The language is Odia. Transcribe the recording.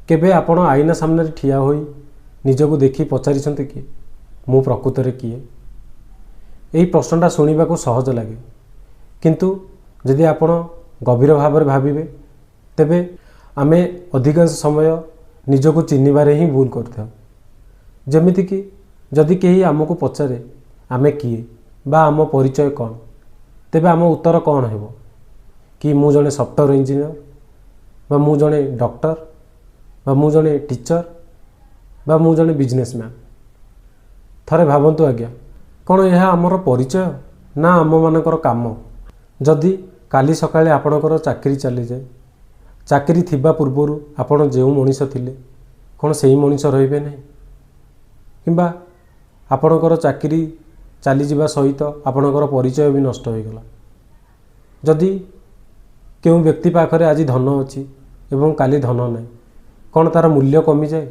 କେବେ ଆପଣ ଆଇନା ସାମ୍ନାରେ ଠିଆ ହୋଇ ନିଜକୁ ଦେଖି ପଚାରିଛନ୍ତି କି, ମୁଁ ପ୍ରକୃତରେ କିଏ? ଏହି ପ୍ରଶ୍ନଟା ଶୁଣିବାକୁ ସହଜ ଲାଗେ, କିନ୍ତୁ ଯଦି ଆପଣ ଗଭୀର ଭାବରେ ଭାବିବେ, ତେବେ ଆମେ ଅଧିକାଂଶ ସମୟ ନିଜକୁ ଚିହ୍ନିବାରେ ହିଁ ଭୁଲ କରିଥାଉ। ଯେମିତିକି ଯଦି କେହି ଆମକୁ ପଚାରେ ଆମେ କିଏ ବା ଆମ ପରିଚୟ କ'ଣ, ତେବେ ଆମ ଉତ୍ତର କ'ଣ ହେବ? କି ମୁଁ ଜଣେ ସଫ୍ଟୱେର୍ ଇଞ୍ଜିନିୟର, ବା ମୁଁ ଜଣେ ଡକ୍ଟର, ବା ମୁଁ ଜଣେ ଟିଚର, ବା ମୁଁ ଜଣେ ବିଜନେସମ୍ୟାନ୍? ଥରେ ଭାବନ୍ତୁ ଆଜ୍ଞା, କ'ଣ ଏହା ଆମର ପରିଚୟ ନା ଆମମାନଙ୍କର କାମ? ଯଦି କାଲି ସକାଳେ ଆପଣଙ୍କର ଚାକିରି ଚାଲିଯାଏ, ଚାକିରି ଥିବା ପୂର୍ବରୁ ଆପଣ ଯେଉଁ ମଣିଷ ଥିଲେ, କ'ଣ ସେଇ ମଣିଷ ରହିବେ ନାହିଁ? କିମ୍ବା ଆପଣଙ୍କର ଚାକିରି ଚାଲିଯିବା ସହିତ ଆପଣଙ୍କର ପରିଚୟ ବି ନଷ୍ଟ ହୋଇଗଲା। ଯଦି କେଉଁ ବ୍ୟକ୍ତି ପାଖରେ ଆଜି ଧନ ଅଛି ଏବଂ କାଲି ଧନ ନାହିଁ, କ'ଣ ତା'ର ମୂଲ୍ୟ କମିଯାଏ?